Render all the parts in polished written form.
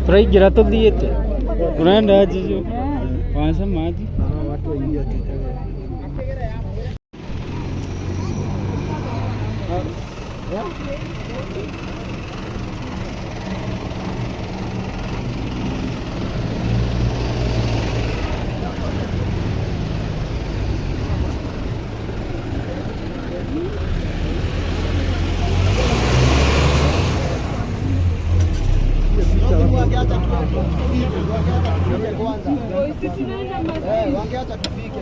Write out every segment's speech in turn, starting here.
Turaingira tuthiite urenda aje jo wanasema aje? Watu waingia tu. Wangeacha tufike.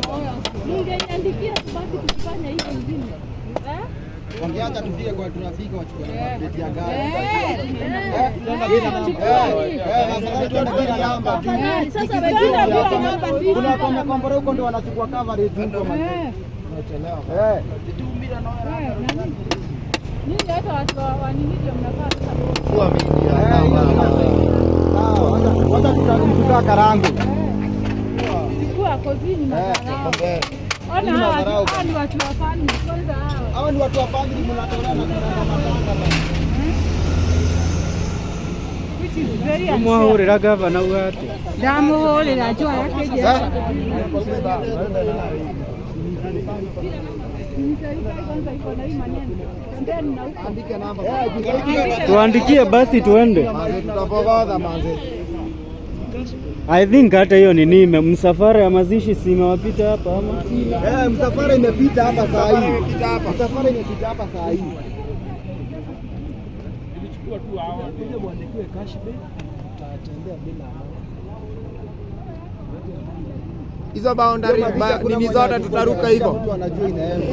Mungeniandikia tubaki tukifanya hivi ingine. Eh? Wangeacha tufike kwa tunafika wachukue namba ya gari. Eh. Eh, afadhali tuende bila namba tu. Sasa wengine bila namba sisi. Kuna kwa makombora huko ndio wanachukua coverage huko manze. Eh. Ninyi hata watu wa nini ndio mnafaa sasa. Eh, hiyo ni sawa. Wacha tukaa Karangu. Chukua kozini madharau. Ona hawa hawa ni watu wa family kwanza hawa. Hawa ni watu wa family mnatolewa na kuna matanga bana. Which is very unfair. Mwahurira gavana uga atia? Ndamuhurira njua yake je. Kwanza iko na hii maneno. Tembeni na huko. Andike namba. Tuandikie basi tuende. Manze tutafogodha manze. I think hata hiyo nini msafara ya mazishi si imewapita hapa ama? Eh, msafara imepita hapa saa hii. Msafara imepita hapa saa hii. Hizo boundary nini zote tutaruka hivyo. Mtu anajua inaenda.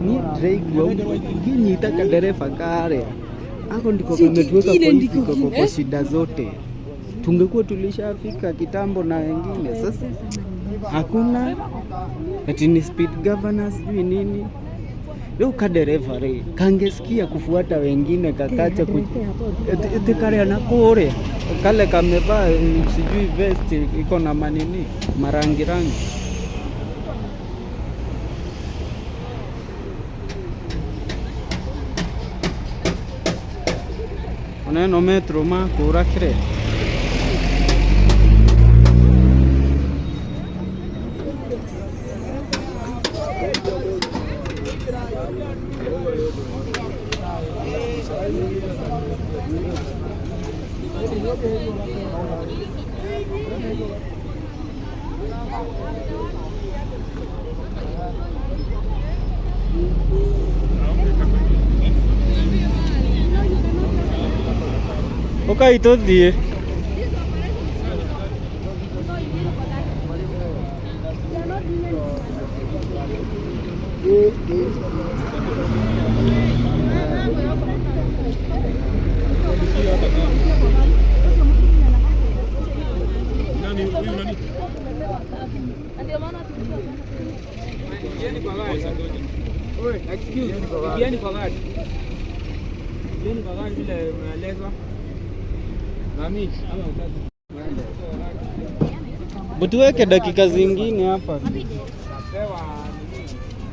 Ni ndĩraigua nginyita kadereba karia ako ndiko kametuweka kwa hizi kwa shida zote. Tungekuwa tulishafika kitambo na wengine. Sasa hakuna ati ni speed governor sijui nini. Leo kadereva ri kangesikia kufuata wengine kakacha ku eti karia na kuria kale kamevaa sijui vest iko na manini marangi rangi. Oneno metro makura kire. Ukai tuthie. Ingieni kwa gari. Ingieni kwa gari vile mnaelezwa. Mami, ama utaki. Butuweke dakika zingine hapa. Pewa nini?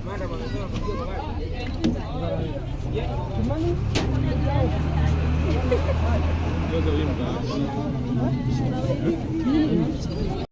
Madam amesema kuingia kwa gari.